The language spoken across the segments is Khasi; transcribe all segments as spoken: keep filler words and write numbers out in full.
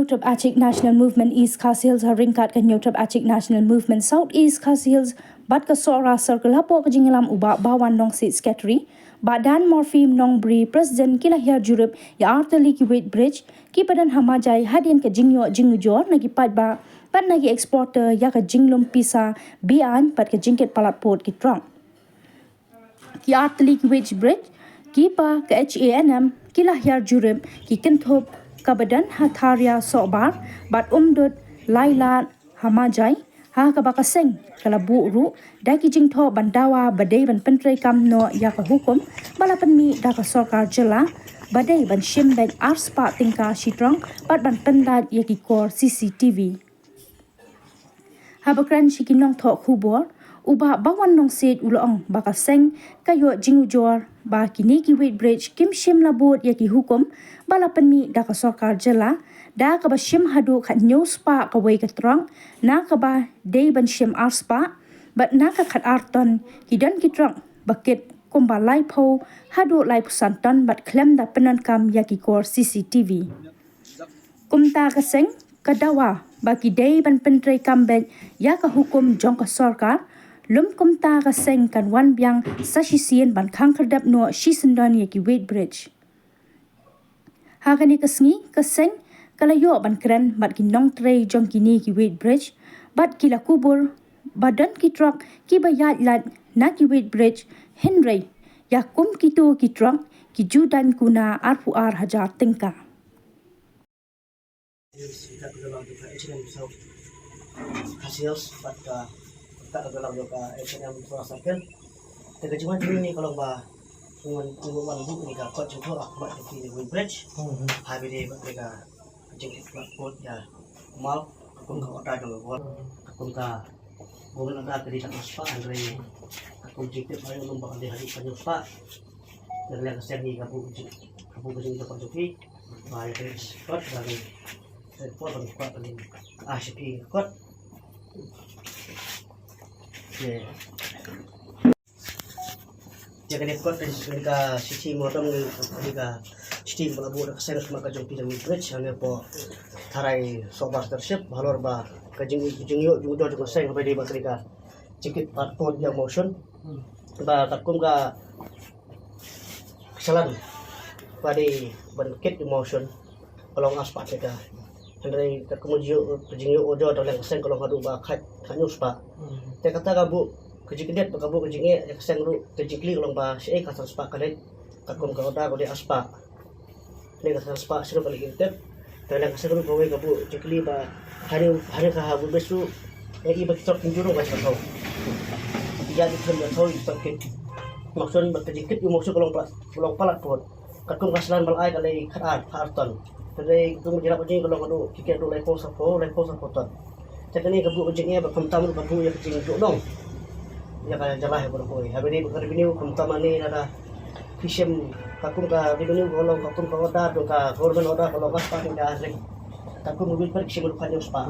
Hynñiewtrep Achik National Movement East Khasi Hills ha ryngkat ka Hynñiewtrep Achik National Movement South East Khasi Hills bad ka Sohra Circle hapoh ka jingïalam u Bah Bawan Nongsiej, Secretary, Bah Dan Murphy Nongbri, President, ki la hiar jurip ïa artylli ki weighbridge kiba don ha Majai hadien ka jingïoh jingujor na ki paidbah bad na ki exporter ïa ka jinglum pisa be-aiñ bad ka jingkit palat pud ki trok. Ki artylli ki weighbridge kiba ka H A N M ki la hiar jurip ki kynthup kaba don ha Tharia Sohbar bad Umdut Lailad ha Majai, ha kaba ka seng ka la buh ruh da ki jingthoh ban dawa ba dei ban pyntreikam noh ïa ka hukum ba la pynmih da ka sorkar jylla ba dei ban shim beit arspah tyngka shi trok bad ban pyndait ïa ki kor C C T V. Haba kren sha ki nongthoh khubor, u Bah Bawan Nongsiej u la ong ba ka seng ka ïoh jingujor ba kine ki weighbridge kim shym la bud ïa ki hukum ba la pynmih da ka sorkar jylla, da kaba shim haduh khathynñiew spah kawei ka trok, na kaba dei ban shim arspah, bad na ka khatar ton ki don ki trok ba kit kumba laiphew haduh laiphew san ton bad khlem da pyndonkam ïa ki kor C C T V. Kumta ka seng ka dawa ba ki dei ban pyntreikam beit ïa ka hukum jong ka sorkar, lym kumta ka seng kan wan biang sa shisien ban khang khyrdep noh shisyndon ïa ki weighbridge. Ha kane ka sngi ka seng ka la ïoh ban kren bad ki nongtrei jong kine ki weighbridge bad ki la kubur ba don ki trok kiba ïaid lait na ki weighbridge, hynrei ïa kum kito ki trok ki ju daiñ kuna arphew ar hajar tyngka. News, kat ka daw jong ka H N M South Khasi Hills bad ka, kat ka daw jong ka H N M Sohra Circle. Te ka jingwan jong ngi ka long ba ngi wan, ngi wan buh ïa ka kot jingthoh ha khmat jong ki weighbridge. Hmm. Ha kaba ïadei bad ka jingkit palat pud ïa u maw, kum ka order jong ka government, kum ka government order ka dei khatsan spah, hynrei kum jingtip ïa u maw ba ka dei haduh khathynñiew spah. Ngi la ka seng ngi ka buh jing, ka buh ka jingthoh jong ki. Ba ïa ka kot ba ngi, ka kot ba ngi kwah ba ngi, ah, sha ki kot. Ïa kane ka kot ka dei ka shithi memorandum, ka dei ka shithi kaba la buh da ka seng ha khmat ka jong ki jong ki weighbridge hangne hapoh Tharai Sohbar Township, halor ba ka jing, ka jingïoh jingujor jong ka seng kaba ïadei bad ka dei ka jingkit palat pud ïa u maw shun. Ba katkum ka ka challan ba dei ban kit u maw shun ka long arspah tyngka. Hynrei katkum ka jingïoh, ka jingïoh ujor da ka liang ka seng ka long haduh ba khat, khathynñiew spah. Hmm. Te kata ka buh ka jingkyndit bad ka buh ka jingeh ïa ka seng ruh, ka jingkylli ka long ba shaei khatsan spah ka leit, katkum ka order ka dei arspah. Lei khatsan spah shuh ka leit ki tep. Te lei ka seng ruh kawei ka buh jingkylli ba hangne, hangne ka ha buh bes ruh, ïa i ba ki trok kim ju rung ba sha thaw. Ïa ki trok ba thaw i ba kit. Maksud ba ka jingkit u maksud ka long palat, ka long palat pud. Katkum ka challan ba la ai ka lei khatar, khatar ton. Te dei katkum ka jingïarap jong ngi ka long haduh, ki kit haduh laiphew sanphew, laiphew sanphew ton. Te kane ka buh ka jingeh ba khamtam ruh ka buh ïa ka jingduh dong ïa ka jylla hi baroh kawei. Haba ïadei bad ka revenue khamtam hangne lada phi shem katkum ka revenue ka long katkum ka order jong ka government order ka long arspah tyngka, hynrei katkum ka weighbridge shem ruh khathynñiew spah.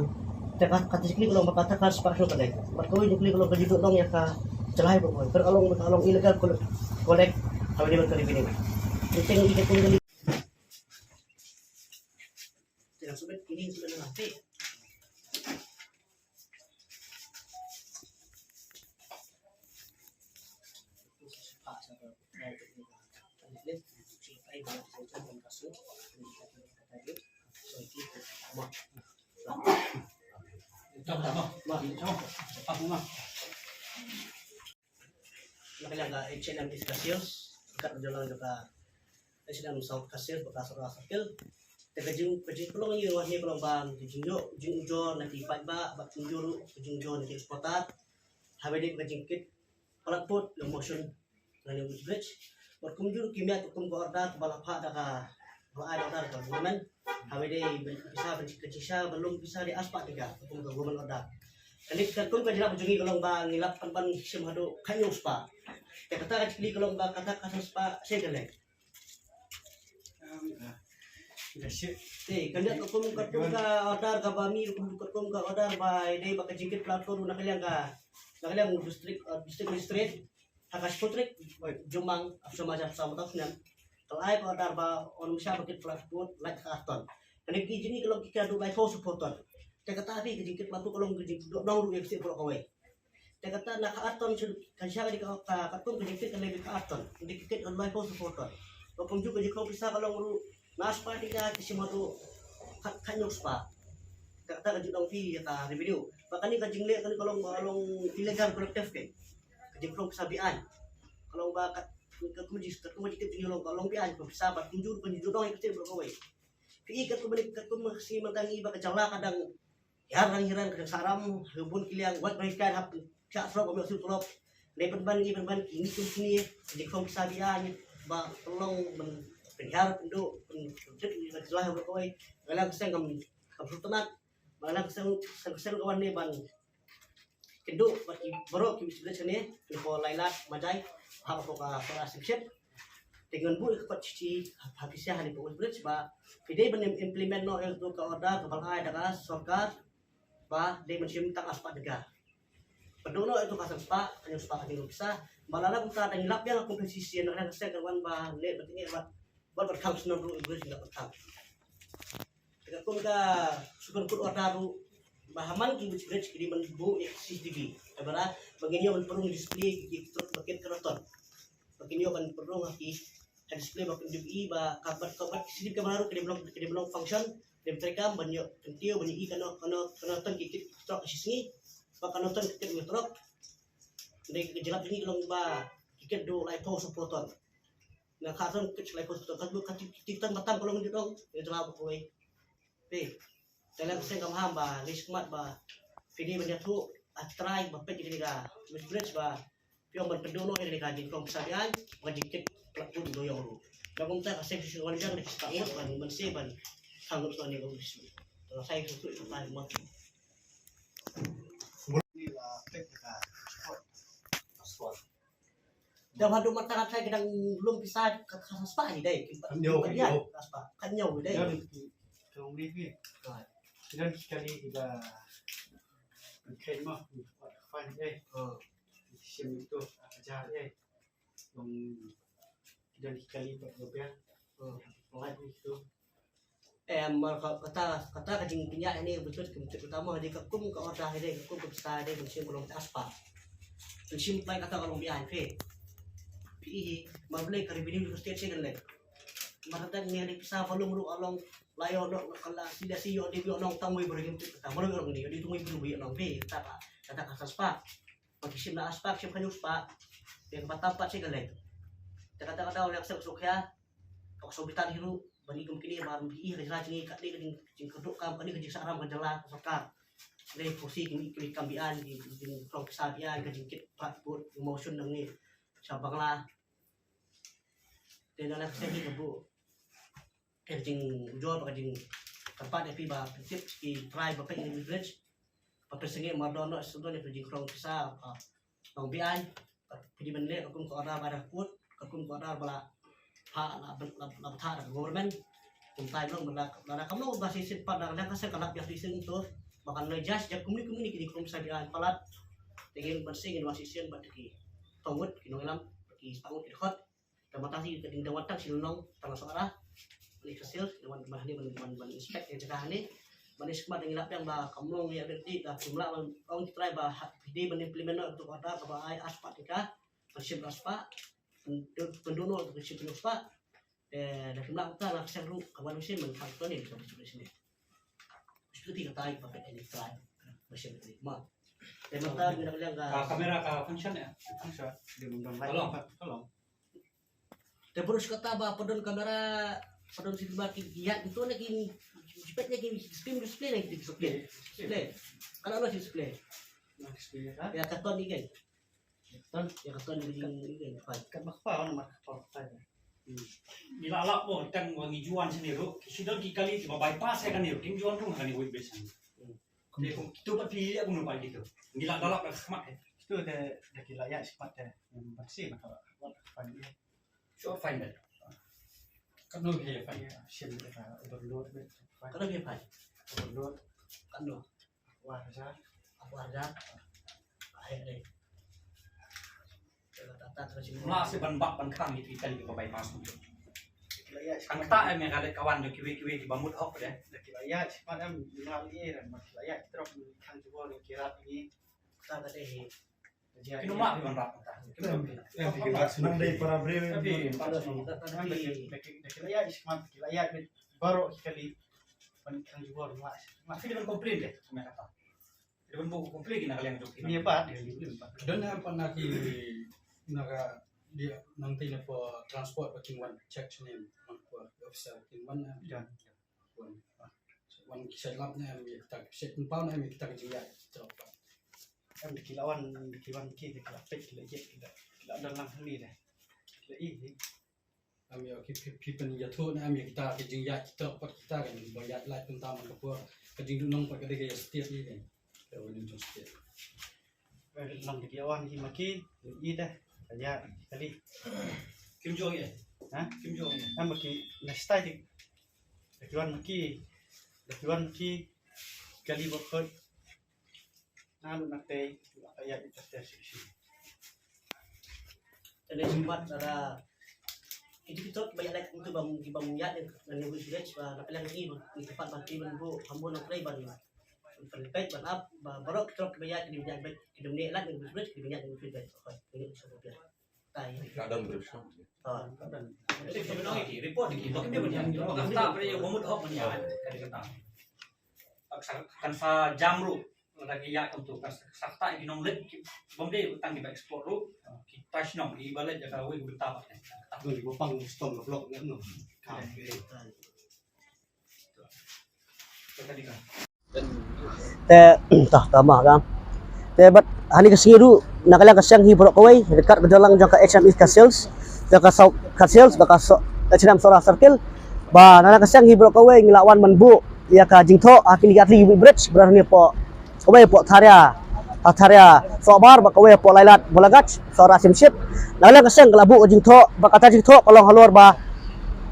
Te ka, kata ka jingkylli ka long ba kata ka spah shuh ka leit. Bad kawei jingkylli ka long ka jingduh dong ïa ka jylla hi baroh kawei. Ka long, ka long illegal collect, collect haba ïadei bad ka revenue. Te teng ïa ka jingkylli. Na ka liang ka H N M East Khasi Hills, kat ka jong lang jong ka H N M South Khasi Hills, bad ka Sohra Circle. Te ka jing, ka jingpynlong ïa ngi hangne ka long ba ka jingïoh jingujor na ki paidbah, bad kumjuh ruh ka jingujor na ki exporter. Haba ïadei bad ka jingkit palat pud ïa u maw shun na kane ka weighbridge. Bad kumjuh ruh kim ïaid katkum ka order kaba la phah da ka, ba la ai order da ka government. Haba ïadei bad ka pisa, bad ka jingshisha ba lum pisa dei arspah tyngka katkum ka government order. Kane katkum ka jingïarap jong ngi ka long ba ngi lah ban, ban shim haduh khathynñiew spah. Te kata ka jingkylli ka long ba kata ka khatsan spah shaei ka leit. Te ka dei katkum, katkum ka order kaba mih, katkum, katkum ka order ba ïadei bad ka jingkit palat pud na ka liang ka, na ka liang district, eh, district magistrate ha ka shiphew tarik jong u bnai, ha ka shiphew tarik jong u bnai, ka la ai ka order ba un ym shah ban kit palat pud lait khatar ton. Kane ki jingkit ka long ki kit haduh laiphew shiphew ton. Te kata phi ka jingkit pla tu ka long ka jingkit dong ruh ïa ka sih baroh kawei. Te kata na ka ar ton shu ka sha ka dei ka ka katkum ka jingkit ka long ka ar ton. Ka dei ka kit ka laiphew shiphew ton. Ba kumjuh ka jingkhlong pisa ka long ruh na spah ki ka ki shim haduh khat khat hynñiew spah. Te kata ka jingdong phi ïa ka revenue. Ba kane ka jingleh kane ka long ba long illegal collective ke. Ka jingkhlong pisa beaiñ. Ka long ba kat ka kumjuh ka kumjuh kit jingkhlong ka long beaiñ ka pisa ba kumjuh kumjuh dong ïa ka sih baroh kawei. Phi i katkum ba dei katkum ka sngi mynta ngi ba ka jylla ka dang hiar dang hiar ka dang sahram ha bun ki liang wat ba ngi kren hap sha srok ba ngi shu tulop. Dei pynban ngi pynban ki ngi kum sni ka jingkhlong pisa beaiñ ba pynlong ban pynhiar pynduh pynduh ka jylla ha baroh kawei. Nga la ka seng kam kam shu tnat. Ba la ka seng seng seng ka wan ne ban kynduh bad ki baroh ki West Bridge ne, ki ko Lailat Majai, ha ko ka Kora Simship. Te ngan buh ka kot shithi ha phi sha ha ne ko West Bridge ba phi dei ban implement noh ïa ka order kaba la ai da ka sorkar ba dei ban shim tang arspah tyngka. Pynduh noh ïa ka san spah, hynñiew spah ka jingpisa. Ba lada kumta dang lap ïa la kumta shisien na ka seng ka wan ba leh ba tynge ba ba ba khang snem ruh West Bridge ba khang. Te ka kum ka Supreme Court order ruh ba ha man ki West Bridge ki dei ban buh ïa ka C C T V. Te ba la ba ngin ïoh ban pynrung display ki ki truk ba kit ka roton. Ba ngin ïoh ban pynrung ha ki ha display ba kin dei ba ka bat ka bat C C T V camera ruh ki dei ban long ki dei ban long function, dei ban treikam ban ïoh kyntiew ban ïohi kano kano kano ton ki kit truk ha shi sngi. Ba kano ton ki kit truk. Dei ka jingap jingïohi long ba ki kit haduh laiphew shiphew ton. Na ka ton kit laiphew shiphew ton ka buh ka tik tik ton batam ka long dei dong. Ïa jingap ba kawei. Phi. Te lem seng kam ham ba list mat ba phi dei ban ïathuh ha trai ba peit ïa kane ka West Bridge ba phi ong ban pynduh noh ïa kane ka jingkhlong pisa beaiñ ba jingkit pla pun do ïong ruh. Da kumta ka seng shu wan jang da ki spah ngut ban ban se ban sanggup shuwa ne ka West Bridge. Te la sai shu shu shu tai ma. Ni la peit ka spot. Da haduh mynta ka trai ka dang lum pisa ka ka spah ni dei. Kan ïoh, kan ïoh. Ka spah. Kan ïoh dei. Ïoh ni ki tong ni ki. Kan ki kali ki da kan kren ma ki fund eh. Sim itu ajar eh. Long ki da ki kali pat rupiah. Pelajar itu. Em, mar ka, kata, kata ka jingpynïaid hangne, betul, betul, utama dei ka kum ka order dei, ka kum ka pisa dei, ban shim ka long arspah. Ban shim pynlait kata ka long beaiñ phi. Phi, mar balei ka revenue ka state sha kan leh. Mar kata ngi dei pisa ba long ruh ka long, la ïoh noh, ka la sila si ïoh dei ïoh nong tang wei ba ring kata, mar ïoh nong dei, ïoh dei tang wei ba ring ïoh nong phi, kata ka, kata ka arspah. Ba ki shim na arspah, shim hynñiew spah. Dei kaba tam pat sha kan leh. Te kata kata u leh ka seng suk ya. Ka shu bitar hi ruh ban i kum kine ba ruh i ha ka jylla jong ngi ka dei ka jing, jingkyrduh kam, ka dei ka jingsahram ka jylla ka sorkar. Dei policy ki, ki kam beaiñ, ki, ki jingkhlong pisa beaiñ, ka jingkit pat put motion nangne sha Bangla. Te na la ka seng hi ka buh ka jingujor bad ka jingkyrpad ïa phi ba pyntip ki trai ba peit ïa kane ka bridge. Ba pynsangeh mardor noh sngewdon ïa ka jingkhlong pisa ba long beaiñ. Phi dei ban leh ka kum ka order ba da kut, ka kum ka order ba la phah, la, la, la phah da ka government. Kumta long ba la, la da kam long ba shisien pat da ka seng ka lap ïa shisien to ba kan leh judge ïa kumne kumne ki dei kum sa beaiñ palat. Te ngin ban seng ngin wan shisien bad ki tong ngut ki nongïalam, ki spah ngut ki dkhot. Te mynta shi ka ding da wan tang shi lynnong tang Sohra. Ban i ka sel da wan ban hangne ban, ban, ban inspect ïa jaka hangne. Ban i smat da ngi lap biang ba kam long ïa beti da kim lah ban ong ki trai ba ha, phi dei ban implement noh ïa ka order kaba ai arspah tyngka. Ban shim arspah. Pynduh, pynduh noh ïa ka shim arspah. Te da kim lah kumta na ka seng ruh ka wan shisien ban phah to ne ka shisien. Security ka tai ba peit ïa ki trai. Ba shim ki ma. Te mynta ngi da ka liang ka. Ah, kamera ka function ïa? Function. Dia undang live. Tolong, tolong. Te baroh shi katta ba pyndonkam kamera, pyndonkam shisha ba ki ïa ki to ne ki jipet ne ki screen display ne ki display. Display. Display. Ka la display. Na display ka? Ïa ka ton ni kan. Ton. Ïa ka ton ni kan. Kat ba kpa na mat ka ton. Hmm. Ngi la lap mo tang ba ngi ju wan shane ruh. Ki shu don ki kali kiba bypass ïa kane ruh. Kim ju wan rung ha kane wei base. Hmm. Kumne kum kito pat phi ïa kumno pat kito. Ngi la da lap da khmat eh. Kito te da ki la ïa shi pat te. Ban shi ma ka wat ka pan ïa. Sure, fine bet. Katno phi ïa fine? Ïa, shim da ka overload bet. Katno phi ïa fine? Overload. Katno? Arphew hajar. Arphew hajar. Ai, ai. Mla se ban bat ban khang ïa ki kali kiba bypass tu. Kan kata em ka leh kawan jong kiwei kiwei kiba mut hok de. Da ki la ïaid shakhmat em, nga la ïohi re, ma ki la ïaid ki trok, ki khang jubor, ki rat, ki. Kata ka dei hi. Ki nong mah ban rap kata. Em, em, ki la nang dei para briew. Em, em, em, da ki, da ki, da ki la ïaid shakhmat, ki la ïaid baroh ki kali ban khang jubor, ma, ma ki ban complain de, ma kata. Ki ban buh complain ki na ka liang jong ki. Ni pat, ni pat. Don em pat na ki, na ka, dia, nangta na po transport ba kin wan check ne, nang po officer kin wan em. Jan. Wan, wan ki shet lap ne em, ïa kita ki shet pynpaw ne em, ïa kita ki jingïaid ki trok pat. Em da ki la wan, da ki wan ki, da ki la peit, ki la ïeit, ki la, ki la don lang hangne de. Ki la i, i. Em ïa ki phi, phi pynïathuh ne em ïa kita ki jingïaid ki trok pat kita kan, ba ïaid lait pyntam ka por, ka jingduhnong pat ka dei ka ïa state ne kan. Ka wan jong state. Long da ki wan ki ma ki, i de, ka ïa, kali. Kim jong i. Ha? Kim jong i. Em ma ki, na stai de. Da ki wan ma ki, da ki wan ma ki, kali ba khot. Na lu na tei, la ka ïa i ta te shi shi. Tene jumpat ada itu kita ba ïa lek untuk bam, bam ïa de, dan ibu sudah ba na pelang ki ba, itu pat ba ki ban bu, hambu na play ban. Ban peit ban ap ba, baroh ki trok ki ba ïa ki dim ïa bet, ki dim ne lak ni bus bus ki dim ïa ni bus bus. Ini usaha dia. Tai. Ka don bus. Ha. Ka don. Jadi kita menang iki report iki. Bak dia menang. Bak kita pada yang bomut hok menang. Kata kata. Kan sa jam ru. Lada ki ïa kumtu kan sa kata ki nong lek ki bom de utang ki ba explore ru. Kita shnong ki ba lek jaga wei benta. Tapi di bopang stom blok kan. Ka. Kata dia. Te, tah, tama ka. Te, bad, hani ka sngi ruh, na ka liang ka seng hi baroh kawei, ryngkat ka jingïalang jong ka H M East Khasi Hills, jong ka South Khasi Hills, bad ka so, H M Sohra Circle, ba, na ka liang ka seng hi baroh kawei, ngi la wan ban buh, ïa ka jingthoh, ha kine ki artylli ki bridge, bad hani hapoh, kawei hapoh Tharia, ha Tharia, Sohbar, bad kawei hapoh Laitlad, Balagaj, Sohra Shimshit, na ka liang ka seng ka la buh ka jingthoh, bad kata jingthoh, ka long halor ba,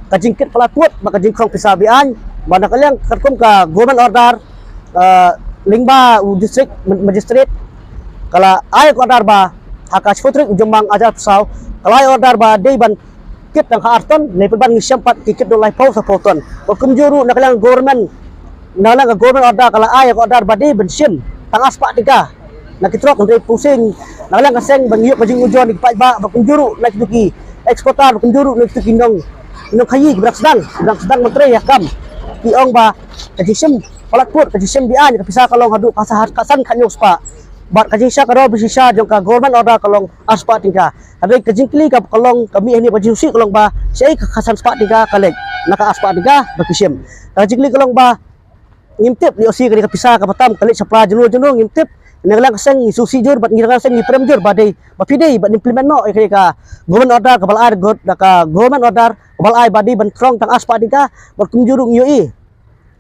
ka jingkit palat pud, bad ka jingkhrong pisa be-aiñ, bad na ka liang katkum ka government order, eh, lyngba u district ma-, magistrate, ka la ai order ba, ha ka shiphew tarik u Jymmang arhajar arphew saw, ka la ai order ba, dei ban kit tang ha ar ton, ne pynban ngi shem pat ki kit dang laiphew saphew ton. Bad kumjuh ruh na ka liang government, na ka liang ka government order ka la ai order ba dei ban shim tang arspah tyngka. Na ki trok hynrei pynshong na ka liang ka seng ba ngi ïoh ka jingujor na ki paidbah bad kumjuh ruh na kitu ki exporter bad kumjuh ruh na kitu ki nong, nongkhaïi kiba dang sdang, kiba dang sdang ban trei ïa ka kam. Ki ong ba ka jingshim palat pud, ka jingshim be-aiñ ka pisa ka long haduh ka sa, ka san khathynñiew spah. Bad ka jingshisha ka roi ba shisha jong ka government order ka long arspah tyngka. Hynrei ka jingkylli ka, ka long ka mih hangne ba jingsngewsih ka long ba shaei ka khatsan spah tyngka ka leit na ka arspah tyngka ba ki shim. Ka jingkylli ka long ba ngim tip lei shi ka dei ka pisa kaba tam ka leit shapla jong no jong no ngim tip. Na ka liang ka seng ngi sngewsih jur bad na ka liang ka seng ngi prem jur ba dei ba phi dei ban implement noh ïa ka dei ka government order kaba la ai da ka government order kaba la ai ba dei ban khrong tang arspah tyngka bad kumjuh ruh ngi ïohi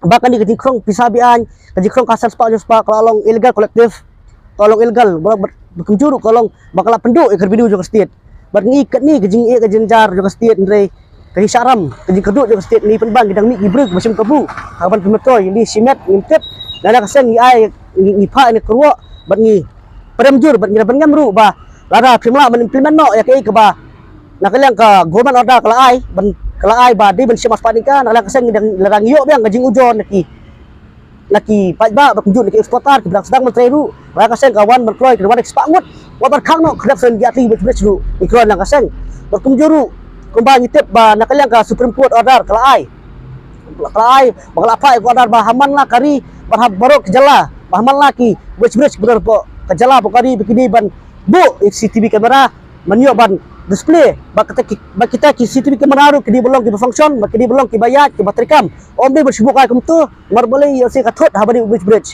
ba kane ka jingkhrong pisa be-aiñ, ka jingkhrong khatsan spah hynñiew spah ka la long illegal collective, ka la long illegal, ba, ba, ba kumjuh ruh ka long ba ka la pynduh ïa ka revenue jong ka state. Bad ngi katne ka jingeh ka jynjar jong ka state hynrei ka jingshah ram, ka jingkyrduh jong ka state ngi pynban ngi dang mih ki briew ba shim kabu, ha ban pynmyntoi ïa lei shimet ngim tip. Na ka liang ka seng ngi ai ngi, ngi phah ïa ka kyrwoh bad ngi prem jur bad ngi da ban ngam ruh ba lada phim lah ban implement noh ïa kaei kaba na ka liang ka government order ka la ai, ban ka la ai ba dei ban shim arspah tyngka, na ka liang ka seng ngi dang, lada ngi ïoh biang ka jingujor na ki, na ki paidbah bad kumjuh na ki exporter kiba dang sdang ban trei ruh, na ka liang ka seng ka wan ban kloi, ka wan da ki spah ngut, wat ban khang noh, ka dep sdang ïa ki bridge ruh, ngi kloi na ka liang ka seng. Bad kumjuh ruh kumba ngi tip ba na ka liang ka Supreme Court order ka la ai, ka la ai ba ka la phah ïa ka order ba ha man la ka ri bad ha baroh ka jylla, ba ha man la ki weighbridge baroh ka jylla bad ka ri ba ki dei ban buh ïa ki C C T V camera ban ïoh ban display ba kita ki, ba kita ki C C T V camera ruh ki dei ban long kiba function, ba ki dei ban long kiba ïaid, kiba treikam. Ym dei ban shu buh kai kumto, namar balei ïa se ka thut haba dei u weighbridge.